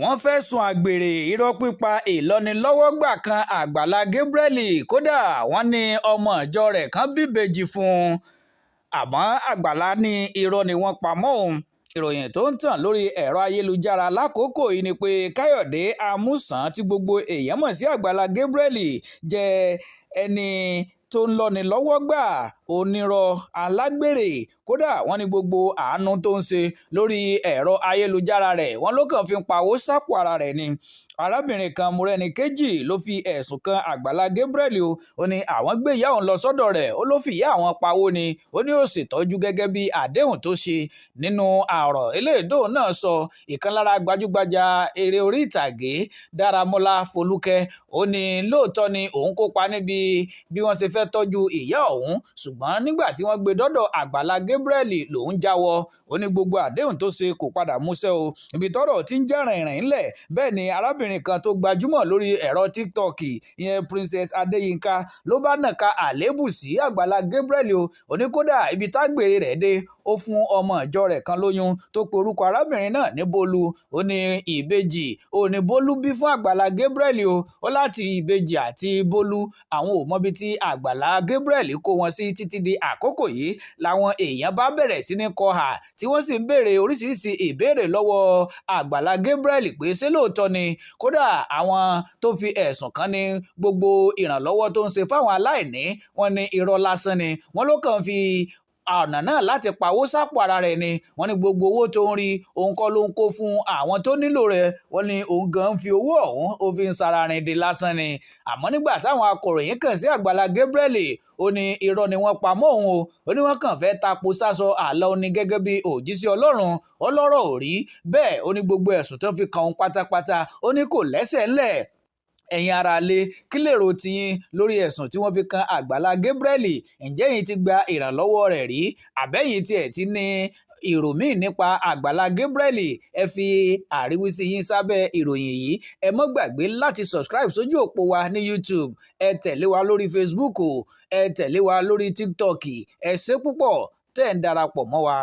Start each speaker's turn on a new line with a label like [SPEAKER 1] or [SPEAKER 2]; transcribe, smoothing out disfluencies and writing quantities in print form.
[SPEAKER 1] Wọ́n fẹ̀sùn àgbèrè, irọ́ pípa, ìlọ́nilọ́wọ́gbà kan Àgbàlá Gabriel. Kódà wọ́n ní ọmọ ìjọ rẹ̀ kan bíbejì fún un, àmọ́ Àgbàlá ní irọ́ ni wọ́n pa mọ́ òun. Ìròyìn tó ń tàn lórí ẹ̀rọ ayélujára lákòókò yìí ni pé Káyọ̀dé Amusan, tí gbogbo èèyàn mọ̀ sí Àgbàlá Gabriel, jẹ́ ẹni tó ń lọ́ni lọ́wọ́ gbà, onírọ́, alágbèrè. Kódà wọ́n ní gbogbo àánú tó ń ṣe lórí ẹ̀rọ ayélujára rẹ̀, wọ́n ló kàn fi ń pawó sápò ara rẹ̀ ni. Arábìnrin kan, Mọ́rẹ́níkejì, ló fi ẹ̀sùn kan Àgbàlá Gabriel o. Ó ní àwọn gbé ìyá òun lọ sọ́dọ̀ rẹ̀, ó ló fi ìyá àwọn pawó ni. Ó ní ó ṣètọ́jú gẹ́gẹ́ bí àdéhùn tó ṣe. Nínú àrọ̀ eléèdó náà sọ, ìkan lára gbajúgbajà eré orí ìtàgé, Dáramọ́lá Folúkẹ́, ó ní lóòótọ́ ni òun kópa níbi bí wọ́n ṣe fẹ́ tọ́jú ìyá òun, ṣùgbọ́n nígbà tí wọ́n gbé dọ́dọ̀ Àgbàlá Gabriel lòun jáwọ́. Ó ní gbogbo àdéhùn tó ṣe kò padà múṣẹ o. Ibi tọ́rọ̀ ti ń jà rìnrìn ńlẹ̀ bẹ́ẹ̀ ni arábìnrin kan tó gbajúmọ̀ lórí ẹ̀rọ TikTok, ìyẹn Princess Adéyínká, ló bá nàka àléébù sí Àgbàlá Gabriel o. Ó ní kódà ibi tágbèrè rẹ̀ dé, ó fún ọmọ ìjọ rẹ̀ kan lóyún tó pe orúkọ arábìnrin náà ní Bólú. Ó ní ìbejì ó ní Bólú bí fún Àgbàlá Gabriel o. Ó láti ìbejì àti Bólú, àwọn ò mọbi tí Àgbàlá Gabriel kó wọn sí títí di àkókò yìí. Làwọn èèyàn bá bẹ̀rẹ̀ sí ní kọhà, tí wọ́n sì ń béèrè oríṣiríṣi ìbéèrè lọ́wọ́ Àgbàlá Gabriel pé ṣé lóòótọ́ ni. Kódà àwọn tó fi ẹ̀sùn kàn ní gbogbo ìrànlọ́wọ́ tó ń ṣe fáwọn aláìní, wọ́n ní irọ́ lásán ni, wọ́n ló kàn fi ọ̀nà náà láti pawó sápò ara rẹ̀ ni. Wọ́n ní gbogbo owó tó ń rí, òun kọ́ ló ń kó fún àwọn tó nílò rẹ̀. Wọ́n ní òun gan ń fi owó ọ̀hún ó fi ń sararin di lásán ni. Àmọ́ nígbà táwọn akọ̀ròyìn kàn sí Àgbàlá Gabriel, ó ní irọ́ ni wọ́n pa mọ́ òun o. Ó ní wọ́n kàn fẹ́ tapo sásọ àlọ́ òní gẹ́gẹ́ bí òjíṣẹ́ Ọlọ́run. Ọlọ́rọ̀ ò rí bẹ́ẹ̀. Ó ní gbogbo ẹ̀sùn tó fi kàn òun pátápátá, ó ní kò lẹ́sẹ̀ ńlẹ̀. Ẹ̀yin ará ilé, kí lèrò tiyín lórí ẹ̀sùn tí wọ́n fi kan Àgbàlá Gabriel? Ǹjẹ́ ẹ̀yin ti gba ìrànlọ́wọ́ rẹ̀ rí? Àbẹ́yìn tiẹ̀ ti ní èrò míì nípa Àgbàlá Gabriel? Ẹ fi àríwísí yín sábẹ́ ìròyìn yìí. Ẹ mọ́ gbàgbé láti subscribe sójú òpó wa ní YouTube, ẹ tẹ̀lé wa lórí Facebook, ẹ tẹ̀lé wa lórí TikTok. Ẹ ṣé púpọ̀ tẹ́ ń darapọ̀ mọ́ wa.